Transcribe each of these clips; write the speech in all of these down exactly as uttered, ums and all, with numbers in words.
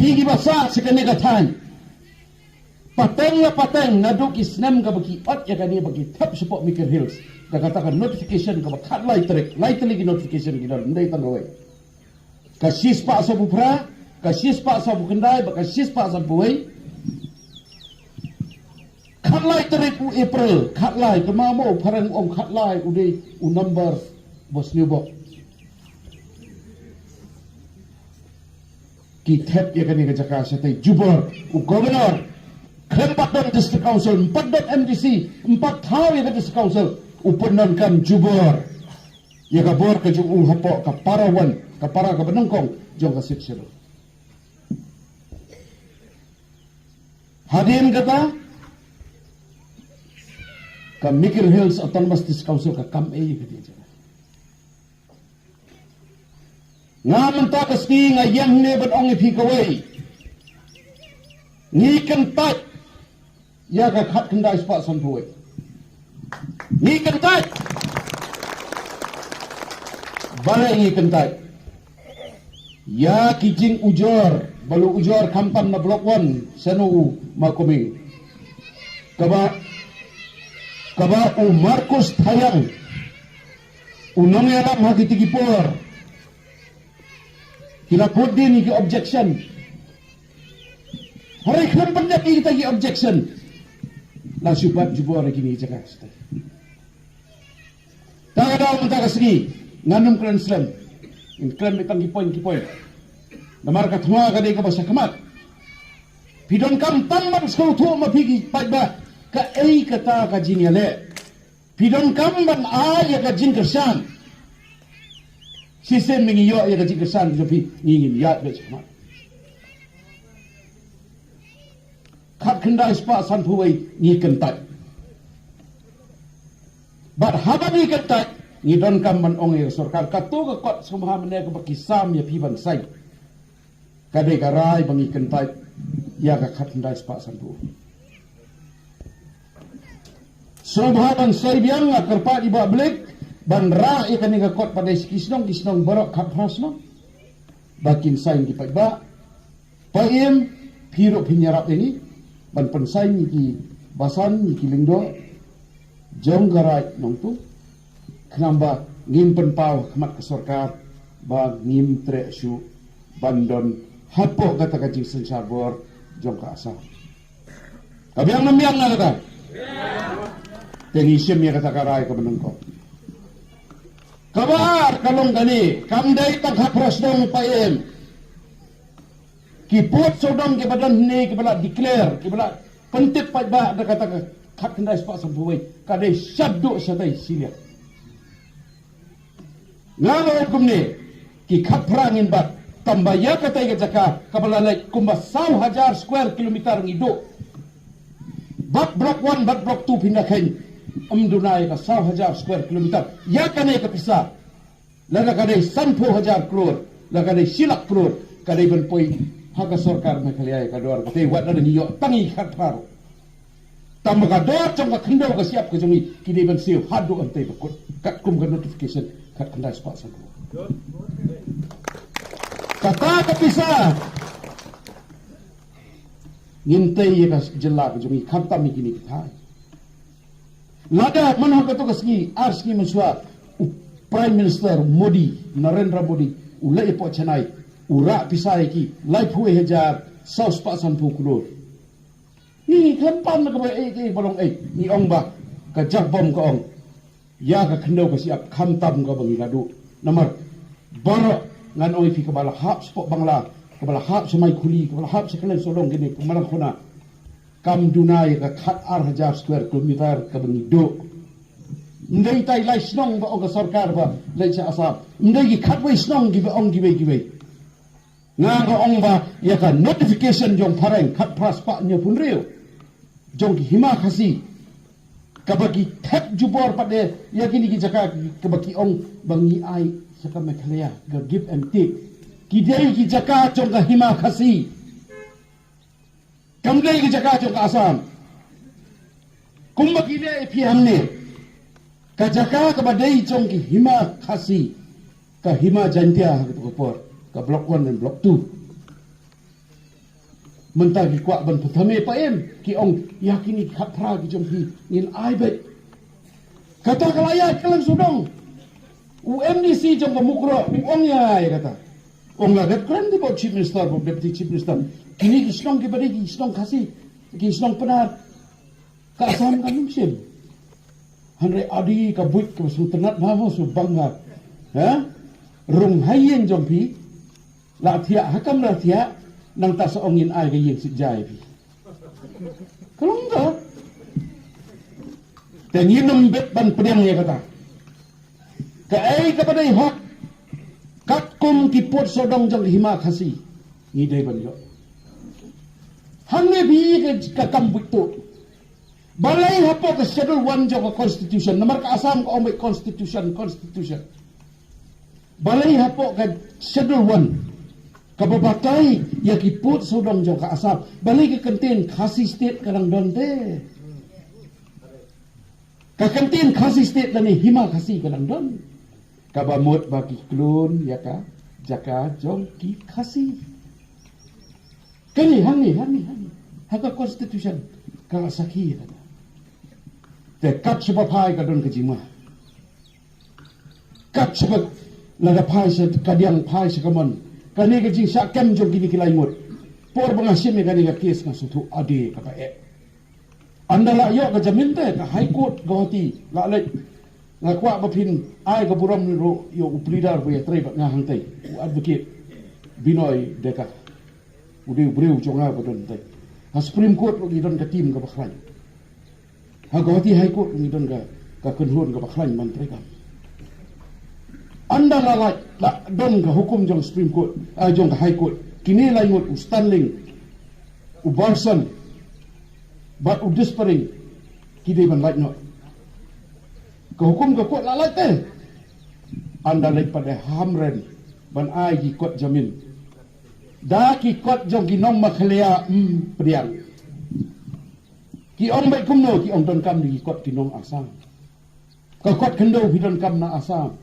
Ki ki ba sah sha kane ka thaiñ. Pateng la pateng naduh ki snem kaba ki ot ïa kane ba ki thep shapoh Mikir Hills. Da kata ka notification kaba khatlai tarik, lai tylli ki notification ki don, ym dei tang kawei. Ka shispah sawphew phra, ka shispah sawphew khyndai, bad ka shispah sawphew wei. Khatlai tarik u April, khatlai, ka mamo phareng ong khatlai, u dei u number ba sniew bok. Ki thep ïa kane ka jaka shatei jubor, u governor. Khlem pat don district council, ym pat don M D C, ym pat thaw ïa ka district council, u pyndonkam jubor ïa ka bor ka jong u hapoh ka para wan, ka para kaba nyngkong jong ka Sixth Schedule. Hadien kata, ka Mikir Hills Autonomous District Council ka kam ei ka dei jaka. Nga mynta ka sngi nga ïeng hangne ban ong ïa phi kawei. Ngi kyntait ïa ka khatkhyndai spah sanphew wei. Ngi kyntait. Balei ngi kyntait? Ïa ki jingujor, ba la ujor khamtam na Block One, sha u Makuming. Kaba, kaba u Marcus Thayang u nongïalam ha kiti ki por. Ki la put dien ïa ki objection. Hynrei khlem pyndep ïa kita ki objection, la shu bat jubor ïa kine ki jaka. Ta ka daw mynta ka sngi ngan ym kren slem. Ngin kren beit tang ki point ki point. Namar ka thma ka dei kaba shakhmat. Phi donkam tam ban sngewthuh ma phi ki paidbah, kaei kata ka jingïaleh. Phi donkam ban ai ïa ka jingkyrshan. Shisien ba ngi ïoh ïa ka jingkyrshan ka jong phi, ngi ngin ïaid beit shakhmat. Khatkhyndai spah sanphew wei ngi kyntait. Bad haba ngi kyntait, ngi donkam ban ong ïa ka sorkar, kato ka kot sngewbha mynne kaba ki sam ïa phi ban sign. Ka dei ka rai ba ngi kyntait ïa ka khatkhyndai spah sanphew. Sngewbha ban sei biang, nga kyrpad ïa i Bah Blake ban rah ïa kane ka kot pat ïa ki shnong, ki shnong baroh khatphra shnong. Ba kin sign ki paidbah. Paiem, phi ruh phin ïarap ïa ngi ban pynsign ïa ki basan, ïa ki lyngdoh jong ka Raid Nongtung. Khnang ba ngin pynpaw ha khmat ka sorkar ba ngim treh shuh ban don hapoh kata ka jingsynshar bor jong ka Assam. Ka biang ne ym biang na kata? Te ngi shim ïa kata ka rai kaba nyngkong. Kaba ar ka long kane, kam dei tang khatphra shnong, Paiem. Ki pud sawdong kiba don hangne kiba la declare, kiba la pyntip paidbah da kata ka khatkhyndai spah sanphew wei, ka dei shaduh shatei shiliang. Nga la ong kumne, ki khatphra ngin bat, tang ba ïa katei ka jaka kaba la leit kumba saw hajar square kilometer ngi duh. Bad Block One bad Block Two phin da kheiñ, ym duna ïa ka saw hajar square kilometer. Ïa kane ka pisa, lada ka dei sanphew hajar klur, lada ka dei shi lak klur, ka dei ban poi ha ka sorkar Meghalaya ïa ka dor katei, wat lada ngi ïoh tang ïa ki khatphra ruh. Tang ba ka dor jong ka khyndew ka shyiap ka jong ngi, ki dei ban siew haduh hangtei ba kut, katkum ka notification khatkhyndai spah sanphew. Kata ka pisa ngin tei ïa ka jylla ka jong ngi khamtam ïa kine ki thaiñ. Lada man ha kato ka sngi, ar sngi mynshuwa, u Prime Minister Modi, Narendra Modi, u leit hapoh Chennai, u rah pisa ïa ki laiphew hajar saw spah sanphew klur. Ngi, ngi khlem pan na kaba ei ei ba long ei, ngi ong ba ka jakhbom ka ong ïa ka khyndew ka shyiap khamtam kaba ngi la duh. Namar baroh ngan ong ïa phi, kaba la hap shapoh Bangla, kaba la hap sha Maikhuli, kaba la hap sha kylleng sawdong kine ka Marangkhona, kam duna ïa ka khat ar hajar square kilometer kaba ngi duh. Ym dei tai lai shnong ba ong ka sorkar ba leit sha Assam. Ym dei ki khatwei shnong kiba ong kiwei kiwei. Nga nga ong ba ïa ka notification jong phareng khatphra spah hynñiewphew hynriew jong ki Hima Khasi, kaba ki thep jubor pat de ïa kine ki jaka kaba ki ong ba ngi ai sha ka Meghalaya, ka give and take. Ki dei ki jaka jong ka Hima Khasi. Kam dei ki jaka jong ka Assam. Kumba ki leh ïa phi hangne, ka jaka kaba dei jong ki Hima Khasi, ka Hima Jaintia ha kato ka por, ka Block One and Block Two. Mynta ki kwah ban pynthame pa em, ki ong, ïa kine ki khatphra ki jong phi ngin ai beit. Kata ka la ïaid kylleng sawdong. U M D C jong ka Mukroh u ong ïa, ïa kata. Ong la dep kren di bad Chief Minister, bad Deputy Chief Minister. Kine ki shnong kiba dei ki shnong Khasi, ki shnong Pnar. Ka Assam kam shim. Hynrei adi ka buit ka sngewtynnat, ma mo sngewbang ha. Ha? Rung ha ïing jong phi. La thiah ha kam la thiah, nangta sa ong ngin ai ka ïing siej jai phi. Ka long ka. Te ngin ym bit ban pdiang ïa kata. Kaei kaba dei hok, katkum ki pud sawdong jong ka hima Khasi, ngi dei ban ïoh. Hangne phi ka, ka kam buit tuh. Balei hapoh ka Schedule One jong ka Constitution, namar ka Assam ka ong beit Constitution, Constitution. Balei hapoh ka Schedule One kaba batai ïa ki pud sawdong jong ka Assam, balei ka kyntien Khasi State ka dang don te? Ka kyntien Khasi State lane Hima Khasi ka dang don. Kaba mut ba ki khlun ïa ka jaka jong ki Khasi. Kane hangne, hangne, hangne ha ka Constitution ka la sakhi ïa kata. Te kat shaba phai ka don ka jingma. Kat shaba, lada phai sha kadiang, phai sha kamon, kane ka jingshah kem jong kine ki lai ngut. Por ba nga shim ïa kane ka case nga sngewthuh ade kaba eh. Ynda la ïoh ka jamin te ka High Court Guwahati la leit. Nga kwah ba phin ai ka burom ruh ïa u pleader ba ïatrei bad nga hangtei, u advocate Binoy Deka. U dei u briew jong nga ba don tei. Ha Supreme Court ruh ngi don ka team kaba khlaiñ. Ha Guwahati High Court ruh ngi don ka, ka kynhun kaba khlaiñ ban trei kam. Ynda la lait, la don ka hukum jong Supreme Court, ah, jong ka High Court. Kine lai ngut, u Stanling, u Barson bad u Dispering, ki dei ban lait noh. Ka hukum ka court la lait te. Ynda leit pat de Hamren ban ai ki kot jamin. Da ki kot jong ki nong Meghalaya, hmm, pdiang. Ki ong beit kumno, ki ong donkam da ki kot ki nong Assam. Ka kot khyndew phi donkam na Assam.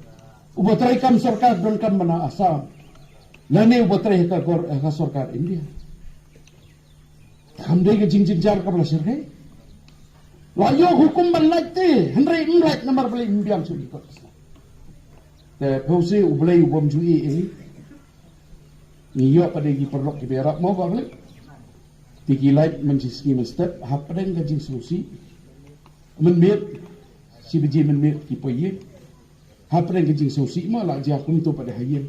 Uba trei kam sorkar donkam na Assam. Lane uba trei ha ka gor, ha ka sorkar India. Kam dei ka jingjynjar kaba la shyrkhei. La ïoh hukum ban lait te, hynrei ym lait namar balei ym biang shuh ki kot. Te phi sngewsih U Blei u bym ju ïeh ïa ngi. Ngi ïoh pat de ki paralok kiba ïarap mo ba balei. Te ki lait mynshisngi mynstep hapdeng ka jingsngewsih. Mynmiet, shi baje mynmiet ki poi ïing. Hapdeng ka jingsngewsih mo la jia kumto pat de ha ïing.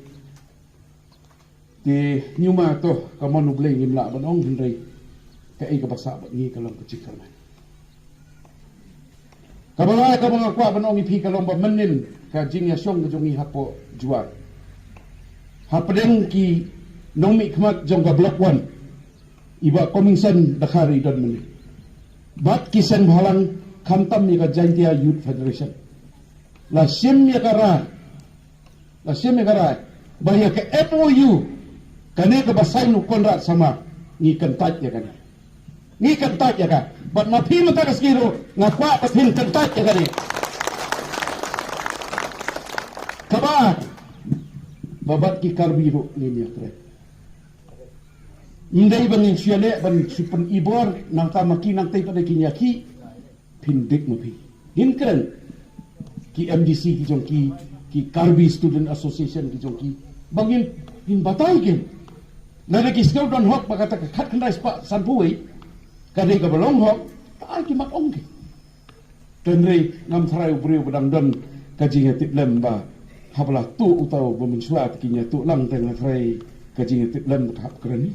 Te ñiuma to, ka mon U Blei ngim lah ban ong, hynrei kaei kaba sah bad ngi ka long ka jingkyrmen. Kaba lai kaba nga kwah ban ong ïa phi ka long ba mynnin ka jingïashong ka jong ngi hapoh Jowai, hapdeng ki nongmihkhmat jong ka Block One, i Bah Comingson Dkhar i don mynnin, bad ki seng bhalang, khamtam ïa ka Jaintia Youth Federation, la shim ïa ka rai, la shim ïa ka rai ba ïa ka M O U kane kaba sign u Conrad Sangma, ngi kyntait ïa kane. Ngi kyntait ïa ka. Bad ma phi mynta ka sngi ruh nga kwah ba phin kyntait ïa kane. Kaba, ba bad ki Karbi ruh ngin ïatrei. Ym dei ba ngin shu ïaleh ban shu pynibor, nangta ma ki nangtei pat de kin ïakhih. Phin dik ma phi. Ngin kren. Ki M D C ki jong ki, ki Karbi Student Association ki jong ki, ba ngin, ngin batai kin. Lada ki sngew don hok ba kata ka khatkhyndai spah sanphew wei ka dei kaba long hok, ta ai ki mat ong ki. Te hynrei ngam tharai u briew ba dang don ka jingïatiplem ba haba la tuh uta uba mynshuwa te kin ïatuh lang, te nga tharai ka jingïatiplem ka hap kren.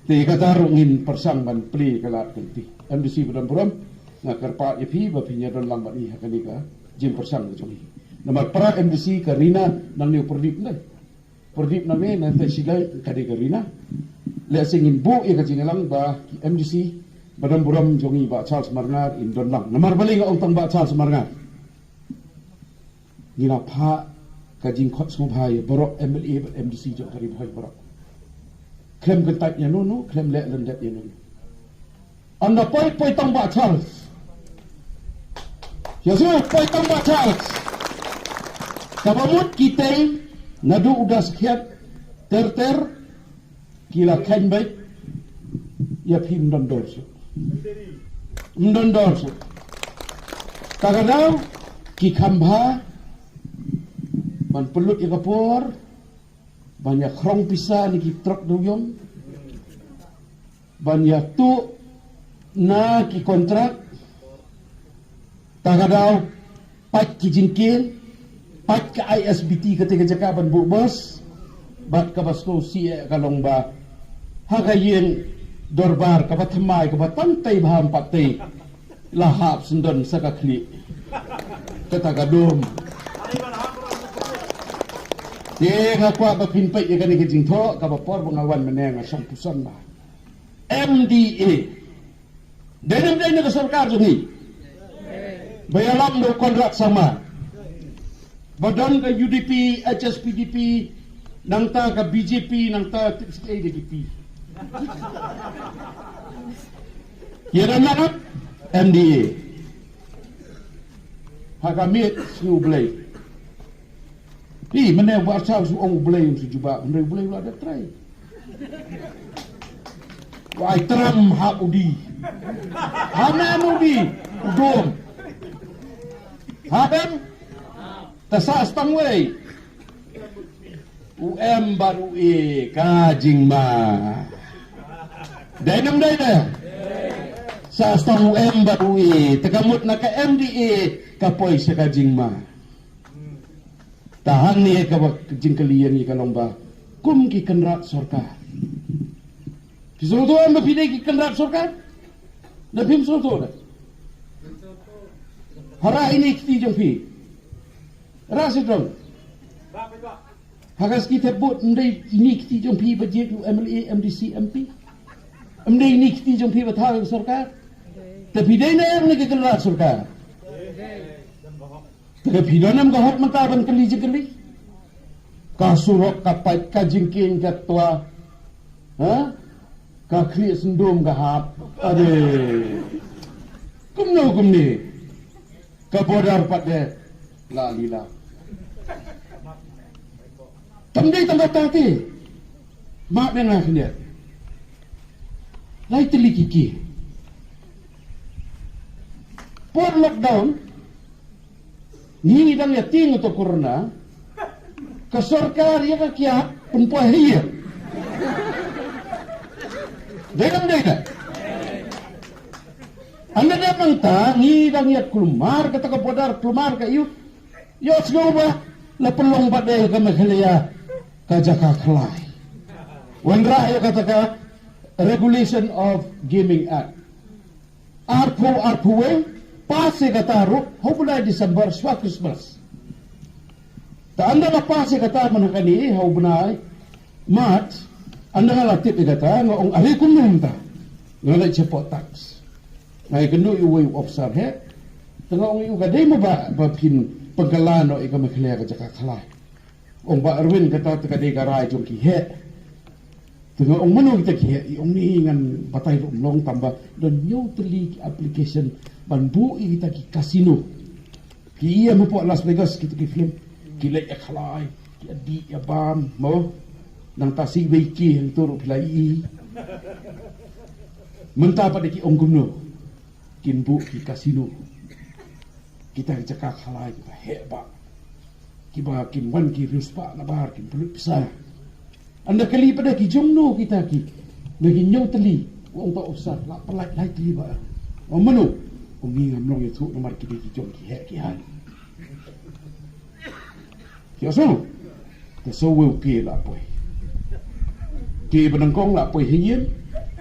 Te kata ruh ngin pyrshang ban plie ka lad ka lynti. M D C ba don burom, nga kyrpad ïa phi ba phin ïa don lang bad ngi ha kane ka jingpyrshang ka jong ngi. Namar para M D C ka Rina nangne u Pradip, nda Pradip nangne, nangta shilai ka dei ka Rina. Lehse ngin buh ïa ka jingïalang ba ki M D C ba don burom jong ngi, Bah Charles Marngar in don lang. Namar balei nga ong tang Bah Charles Marngar? Ngi la phah ka jingkhot sngewbha ïa baroh M L A bad M D C jong ka Ri Bhoi baroh. Khlem kyntait ïano no, khlem leh lyndet ïano no. Ynda poi, poi tang Bah Charles. Ïa shu poi tang Bah Charles. Kaba mut ki tei naduh u da skhiat ter ter ki la kheiñ beit, Ïa phi ym don dor shuh. Ym don dor shuh. Ta ka daw ki kham bha ban pynlut ïa ka por ban ïa khrong pisa na ki trok dewïong, ban ïa tuh na ki kontrak. Ta ka daw, pait ki jingkieng, pait ka I S B T, kata ka jaka ban buh bos, bad kaba sngewsih eh ka long ba ha ka ïing dorbar kaba thymmai, kaba tang tei bha, ym pat tei, la hap syndon sa ka khlieh, kata ka dum. Te nga kwah ba phin peit ïa kane ka jingthoh, kaba por ba nga wan mynne nga shong puson ba M D A. Dei ne ym dei na ka sorkar jong ngi ba ïalam da u Conrad Sangma, ba don ka U D P, H S P D P, nangta ka B J P, nangta tip sdei da D P. Ïa da nang M D A. Ha ka miet shu Blei. Ih, mynne ba sa shu ong U Blei, ym shu jubab, hynrei U Blei u la dep trai. Wa ai tram ha u di. Ha na u di, u dom. Ha em? Ta sa stang wei. U M bad u E ka jingma. Dei ne ym dei de? Sa stang u M bad u E, te ka mut na ka M D A ka poi sha ka jingma. Ta hangne kaba jingkylli ïa ngi ka long ba kum ki kynrad sorkar, phi sngewthuh em ba phi dei ki kynrad sorkar? Ne phim sngewthuh de? Hara ine i kti jong phi. Hara sha jrong. Ha ka ski thep bud, ym dei ine i kti jong phi ba jied u M L A, M D C, M P? Ym dei ine i kti jong phi ba thaw ïa ka sorkar? Te phi dei ne em na ki kynrad sorkar? Te phi don em ka hok mynta ban kylli jingkylli? Ka surok ka pait, ka jingkieng ka twa. Ha? Ka khlieh syndum ka hap. Ade. Kumno kumne? Ka border pat de la lila. Tam dei tang kata te. Map ïa nga khyndiat. Lai tylli ki ki. Por lockdown, ngi dang ïa tieng ïa uto u corona, ka sorkar ïa ka kiad pynpoi ha ïing. Dei ne ym dei de? Ynda dep nangta ngi dang ïa kulmar kata ka border, kulmar ka ïing. Ïohsngew ba la pynlong pat de ka Meghalaya ka jaka khlai. Wanrah ïa kata ka Regulation of Gaming Act. Arphew, arphew wei, pass ïa kata ruh ha u bnai December shwa Christmas. Te ynda la pass ïa kata mynta kane ha u bnai March, ynda nga la tip ïa kata nga ong, are kumno mynta? Nga leit sha port tax. Nga ïakynduh ïa uwei u officer heh. Te nga ong ïa u, ka dei mo ba, ba phin pynkylla noh ïa ka Meghalaya ka jaka khlai? Ong, Bah Erwin, kata te ka dei ka rai jong ki heh. Te nga ong, mano kita ki heh? I ong, ni ngan batai ruh ym long, tang ba don hynñiew tylli ki application ban buh ïa kita ki casino. Ki ïa mo hapoh Las Vegas kita ki film. Ki leit ïa khlai, ki ïa dih ïa bam mo. Nangta sa iwei ki hangto ruh phi la ïohi. Mynta pat de ki ong kumno? Kin buh ki casino. Kita ki jaka khlai kiba heh bha, kiba kin wan ki riewspah nabar kin pynlut pisa. Ynda kylli pat de ki jongno kita ki, na ki hynñiew tylli, u ong, uta u officer, la pyllait lai tylli bah. Ong, mano? Ong, ngi ngam long ïathuh namar ki dei ki jong ki heh ki haiñ. Ki ong, so, te sa uwei u kiew la poi. Kiew ba nyngkong la poi ha ïing.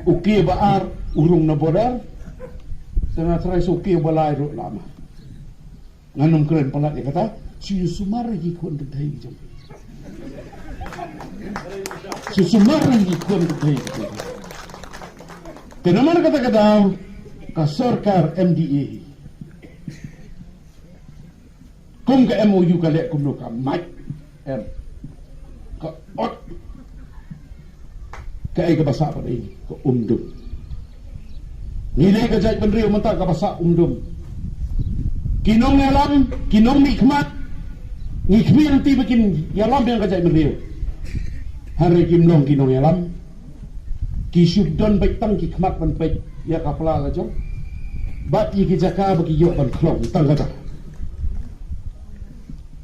U kiew ba ar u rung na border. Te nga tharai sa u kiew ba lai ruh la mar. Ngan ym kren palat ïa kata. Shu sumar ïa ki khun kynthei ki jong. Shu sumar ïa ki khun kynthei ki jong. Te namar kata ka daw ka sorkar M D A hi. Kum ka M O U ka leh kumno ka mait. Em. Ka ot. Kaei kaba sah pat de ka umdum. Ngi dei ka jaitbynriew mynta kaba sah umdum. Ki nongïalam, ki nongmihkhmat. Ngi khmih lynti ba kin ïalam ïa ka jaitbynriew. Hynrei kim long ki nongïalam. Ki shu don beit tang ki khmat ban peit ïa ka pla la jong bad ïa ki jaka ba ki ïoh ban khlong tang kata.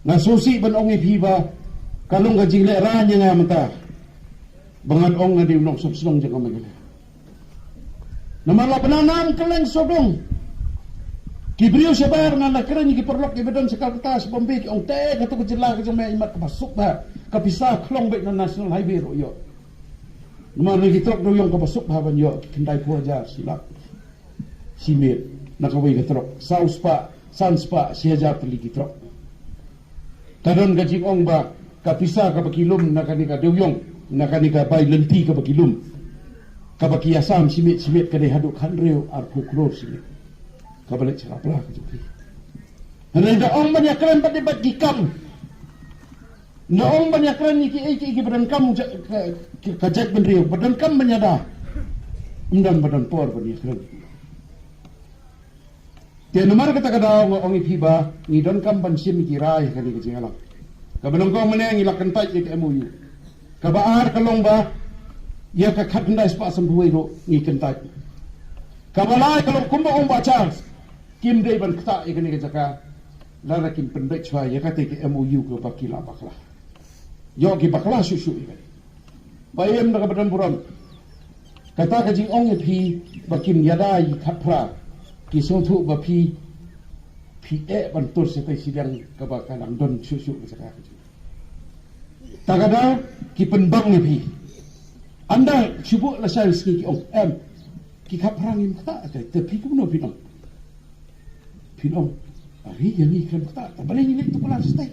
Nga sngewsih ban ong ïa phi ba ka long ka jingleh rang ïa nga mynta ba ngan ong nga dei u nongshong shnong jong ka Meghalaya. Namar la bnanam kylleng sawdong ki briew shabar, nga la kren ïa ki paralok kiba don sha Calcutta, sha Bombay, ki ong te kato ka jylla ka jong me imat kaba suk bha, ka pisa khlong beit na National Highway ruh ïoh. Namar na ki trok dewïong kaba suk bha ban ïoh ki khyndai phew hajar shi lak shi miet, na kawei ka trok saw spah, san spah, shi hajar tylli ki trok. Ka don ka jingong ba ka pisa kaba ki lum na kane ka dewïong, na kane ka bai lynti kaba ki lum, kaba ki ïasam shi miet shi miet, ka dei haduh khathynriew arphew klur shi miet kaba leit sha ka pla ka jong ki. Hynrei da ong ban ïakren bad dei bad ki kam. Nga ong ban ïakren ïa kiei kiei kiba donkam, ka, ka, ka jaitbynriew ba donkam ban ïada. Ym don ba don por ban ïakren. Te namar kata ka daw nga ong ïa phi ba ngi donkam ban shim ïa ki rai ha kane ka jingïalang. Kaba nyngkong mynne ngi la kyntait ïa ka M O U. Kaba ar ka long ba ïa ka khatkhyndai spah sanphew wei ruh ngi kyntait. Kaba lai ka long kumba ong Bah Charles, kim dei ban ktah ïa kane ka jaka lada kim pynbeit shuwa ïa kata ka M O U kaba ki la bakla. Ïoh ki bakla shuh shuh ïa kane. Ba ïem da kaba don burom. Kata ka jingong ïa phi ba kim ïada ïa ki khatphra, ki sngewthuh ba phi, phi eh ban tur shatei shiliang kaba ka dang don shuh shuh ka jaka ka jong. Ta ka daw ki pynbang ïa phi. Ynda shu buh lashai sngi ki ong em, ki khatphra ngim ktah, te phi kumno phin ong? Phin ong, ari ïa ngi khlem ktah, ta balei ngi leit tuklar shatei?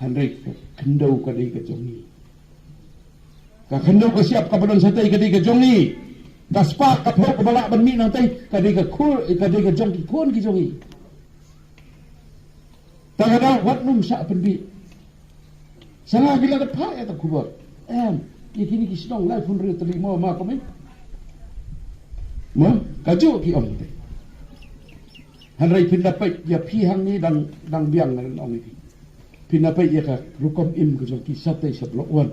Hynrei ka khyndew ka dei ka jong ngi. Ka khyndew ka shyiap kaba don shatei ka dei ka jong ngi. Ka spah ka phew kaba lah ban mih nangtei ka dei ka khun, ka dei ka jong ki khun ki jong ngi. Ta ka daw wat nym shah pynbeit. Sha nga ki la dep phah ïa ta khubor. Em, ïa kine ki shnong laiphew hynriew tylli mo ma kumne. Mo, kajuh ki ong te. Hynrei phin da peit ïa phi hangne dang, dang biang ngan ong ïa phi. Phin da peit ïa ka rukom im ka jong ki shatei sha Block One.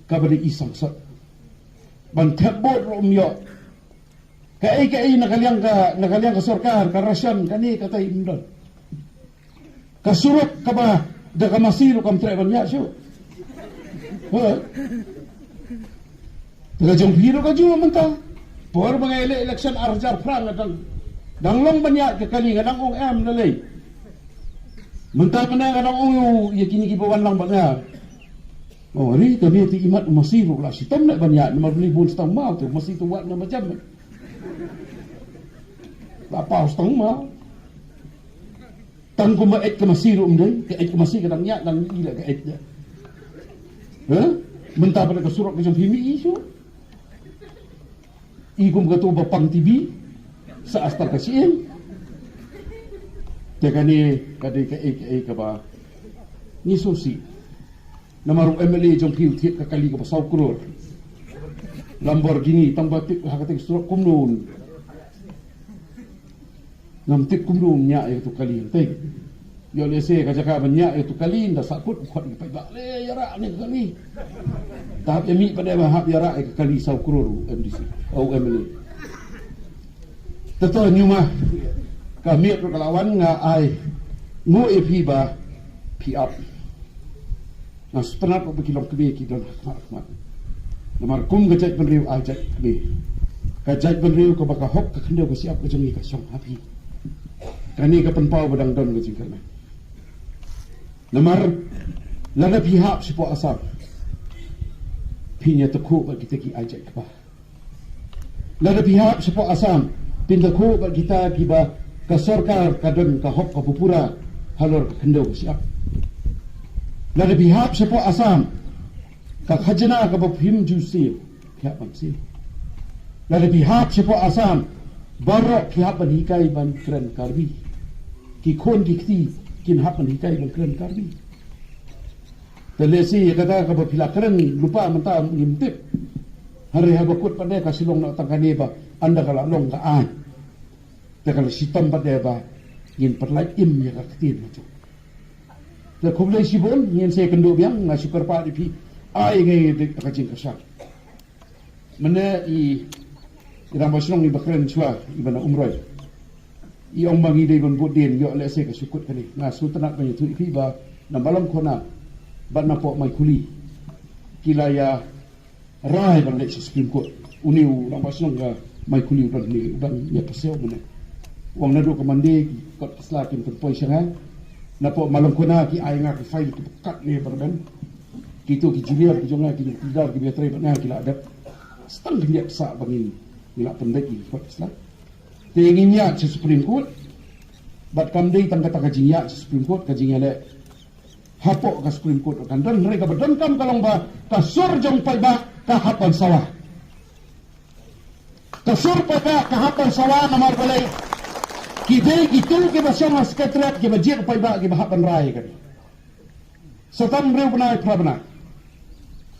Kaba dei i sangsot. Ban thep vote ruh ym ïoh. Kaei kaei na ka liang ka, na ka liang ka sorkar, ka ration, kane katai ym don. Ka surok kaba da ka masi ruh kam treh ban ïaid shuh. Ho. Te ka jong phi ruh kajuh mynta. Por ba nga ïaleh election ar hajar phra nga dang, dang long ban ïaid ka kali, nga dang ong em na lei. Mynta mynne nga dang ong ïa kine kiba wan lang bad nga. Oh, ri ka mei te imat masi ruh la shitom leh ban ïaid, namar bun stang maw te masi te wat na majam. La paw stang maw. Tang kumba eit ka masi ruh ym dei, ka eit ka masi ka dang ïaid, dang i la ka eit ïa. Ha? Mynta pat ka surok ka jong phi mih i shuh. I kum kato ba pang T V sa astar ka sien. Te kane ka dei kaei kaei kaba ngi sngewsih. Namar u M L A jong phi u thied ka kali kaba saw klur. Lamborghini, tang ba tip ha kata ka surok kumno. Ngam tip kumno un ñiah ïa kato ka kali hangtei. Ïoh lehse ka jaka ban ñiah ïa kato ka kali, ynda sahkut u khot ïa ki paidbah, le ïarah ne ka kali. Te hap ïa mih pat de ba hap ïarah ïa ka kali saw klur u M D C, u M L A. Te to ñiuma ka miet ruh ka la wan, nga ai nguh ïa phi ba phi ap. Nga sngewtynnat ba ki longkmie ki don ha khmat khmat. Namar kum ka jaitbynriew ai jait kmie. Ka jaitbynriew kaba ka hok ka khyndew ka shyiap ka jong ngi ka shong ha phi. Kane ka pynpaw ba dang don ka jingkyrmen. Namar lada phi hap shapoh Assam, phin ïa takhuh bad kita ki ai jait kba. Lada phi hap shapoh Assam, phin da khuh bad kita kiba ka sorkar ka don ka hok kaba pura halor ka khyndew ka shyiap. Lada phi hap shapoh Assam, ka khajna kaba phim ju siew phi hap ban siew. Lada phi hap shapoh Assam, baroh phi hap ban hikai ban kren Karbi. Ki khun ki kti kin hap ban hikai ban kren Karbi. Te lehse ïa kata kaba phi la kren lypa mynta ngim tip. Hynrei haba kut pat de ka Shillong noh tang kane ba ynda ka la long ka aiñ, te ka la shitom pat de ba ngin pynlait im ïa ka ktien la jong. Te khublei shibun, ngin sa ïakynduh biang, nga shu kyrpad ïa phi. Ai ngi dik ka jingkyrshan. Mynne i, i rangbah shnong iba kren shuwa iba na Umroi, i ong ba ngi dei ban bud dien, ïoh leh se ka shu kut kane. Nga sngewtynnat ban ïathuh ïa phi ba na Malong Khona bad na Pohmaikhuli ki la ïa rai ban leit sha Supreme Court. Une u rangbah shnong ka Maikhuli u don ne u don ïa ka sew mynne. U ong naduh ka Monday ki kot ka sla kim pynpoi sha nga. Na Pohmalong Khona ki ai nga ki file kiba katne ba rben. Kito ki junior ki jong nga, ki junior ki biatrei bad nga ki la dep. Stang khyndiat sah ba ngin, ngi la pynbeit ïa ki kot ka sla. Te ngin ïaid sha Supreme Court. Bad kam dei tang kata ka jingïaid sha Supreme Court, ka jingïaleh hapoh ka Supreme Court kan don, hynrei kaba donkam ka long ba ka sur jong paidbah ka hap ban sawa. Ka sur paidbah ka hap ban sawa namar balei? Ki dei kito kiba shong ha Secretariat kiba jied paidbah kiba hap ban rai ïa kane. Sa tam hynriew bnai phra bnai.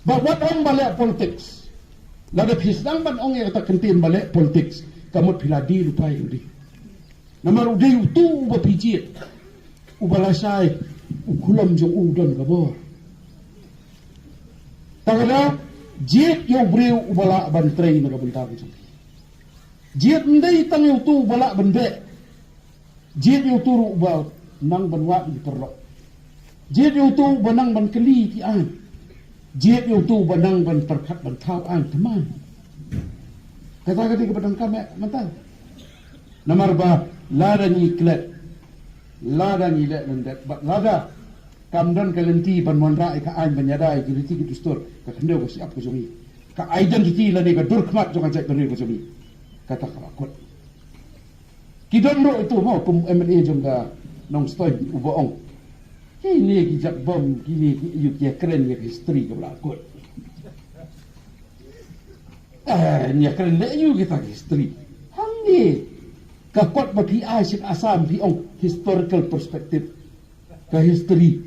Ba wat ong ba leh politics. Lada phi sdang ban ong ïa kata ka ktien ba leh politics, ka mut phi la die lypa ïa u dei. Namar u dei utu uba phi jied, uba lashai, u khulom jong u don ka bor. Tang da jied ïa u briew uba lah ban trei na ka bynta ka jong phi. Jied ym dei tang ïa utu uba lah ban beh. Jied ïa utu ruh uba nang ban wad ïa ki paralok. Jied ïa utu uba nang ban kylli ki aiñ. Jied ïa utu uba nang ban pyrkhat ban thaw aiñ thymmai. Kata ka dei kaba donkam eh mynta. Namar ba lada ngi klet, lada ngi leh lyndet bad lada kam don ka lynti ban wanrah ïa ka aiñ ban ïada ïa ki riti ki dustur, ka khyndew ka shyiap ka jong ngi, ka identity lane ka dur khmat jong ka jaitbynriew ka jong ngi, kata ka la kut. Ki don ruh itu mo kum M L A jong ka Nongstoiñ uba ong, kine ki jakbom, kine ki ïa kren ïa ka history kaba la kut. Eh, ïa kren leh ïa kita ka history. Hangne ka kot ba phi ai sha ka Assam phi ong historical perspective. Ka history.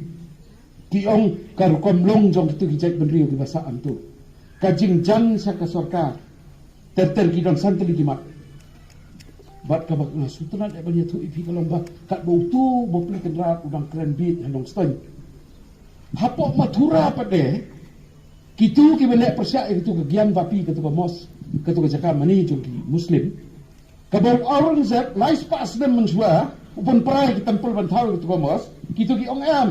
Ki ong ka rukom long jong kitu ki jaitbynriew kiba sah hangtu. Ka jingjan sha ka sorkar. Ter ter ki don san tylli ki mat. Bad kaba nga sngewtynnat eh ban ïathuh ïa phi ka long ba katba utu u Bah Pli Kynrad u dang kren beit ha Nongstoiñ, hapoh Mathura pat de, kitu kiba leh pyrshah ïa kitu ka Gyan Vapi, katu ka mosque, katu ka jaka mane jong ki Muslim. Kaba u Aurangzeb lai spah snem mynshuwa u pynpra ïa ki temple ban thaw ïa kitu ka mosque, kitu ki ong em,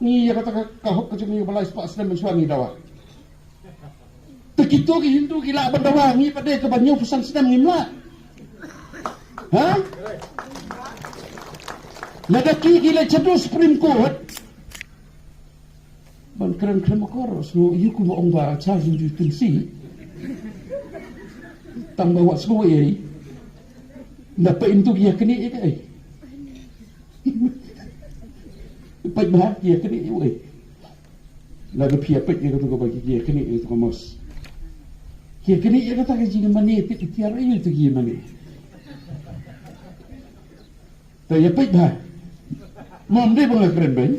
ngi ïa kata ka, ka hok ka jong ngi ba lai spah snem mynshuwa ngi dawa. Te kito ki Hindu ki lah ban dawa, ngi pat de kaba hynñiewphew san snem ngim lah. Ha? Lada ki ki leit shaduh Supreme Court ban kren khlem akor, sngew ïa kum ong ba cha ju ju tun si. Tang ba wat sngew ïa ri. Na peit ntu ki ïa kane ïa kaei? Peit ba ki ïa kane ïa kaei? Lada phi ïa peit ïa katu kaba ki ïa kane ïa katu ka mosque, ki ïa kane ïa kata ka jingmane, peit ïa tiar ïa tu ki mane. Te ïa peit bha. Mom dei ba nga kren beiñ.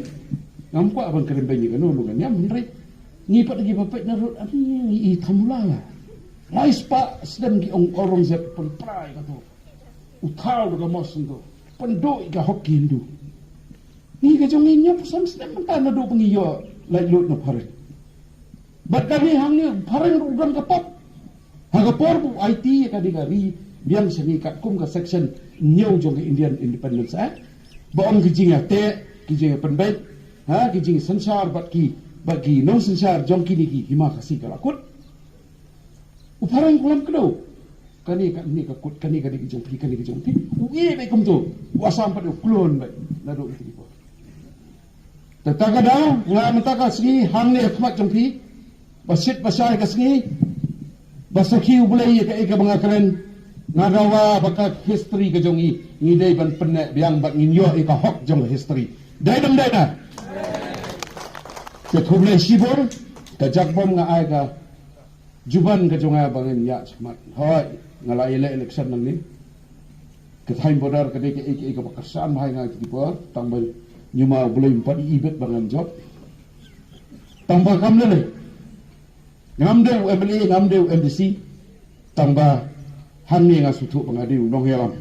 Ngam kwah ban kren beiñ ïa kano ruh ka niam, hynrei ngi pat ngi ba peit na rud ani ngi i thamula la. Lai spah snem ki ong Aurangzeb pynpra ïa katu. U thaw da ka mosque ntu. Pynduh ïa ka hok ki Hindu. Ngi ka jong ngi hynñiewphew san snem mynta naduh ba ngi ïoh laitluid na phareng. Bad kane hangne phareng ruh u don ka pop. Ha ka por ba u aiti ïa kane ka ri biang sha ngi katkum ka section hynñiew jong ka Indian Independence Act, ba ong ki jingïateh, ki jingïapynbeit, ha, ki jingsynshar bad ki, bad ki nongsynshar jong kine ki hima Khasi ka la kut. U phareng u lam kdew. Kane kane ka kut, kane ka dei ka jong phi, kane ka jong phi. U ïeh beit kumto. U Assam pat u klon beit naduh ïa ki por. Te ta ka daw, nga mynta ka sngi hangne ha khmat jong phi, ba shit ba shai ka sngi, ba sakhi U Blei ïa kaei kaba nga kren, nga dawa ba ka history ka jong ngi, ngi dei ban pynneh biang bad ngin ïoh ïa ka hok jong ka history. Dei ne ym dei na? Te khublei shibun, ka jakbom nga ai ka juban ka jong nga ba ngin ïaid shakhmat. Hooid, nga la ïaleh election nangne. Ka thaiñ border ka dei kaei kaei kaba kyrshan bha ïa nga ki por, tang ba ñiuma U Blei um pat ïa ibit ba ngan jop. Tang ba kam lei lei. Ngam dei u M L A, ngam dei u M D C. Tang ba hangne nga sngewthuh ba nga dei u nongïalam.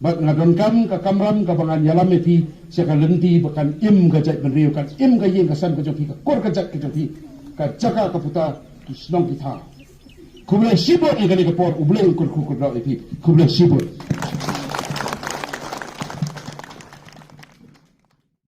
Bad nga donkam ka kamram kaba ngan ïalam ïa phi sha ka lynti ba kan im ka jaitbynriew, kan im ka ïing ka sem ka jong phi, ka kur ka jait ka jong phi. Ka jaka ka puta ki shnong ki thaw. Khublei shibun ïa kane ka por, U Blei un kyrkhu kyrdoh ïa phi. Khublei shibun.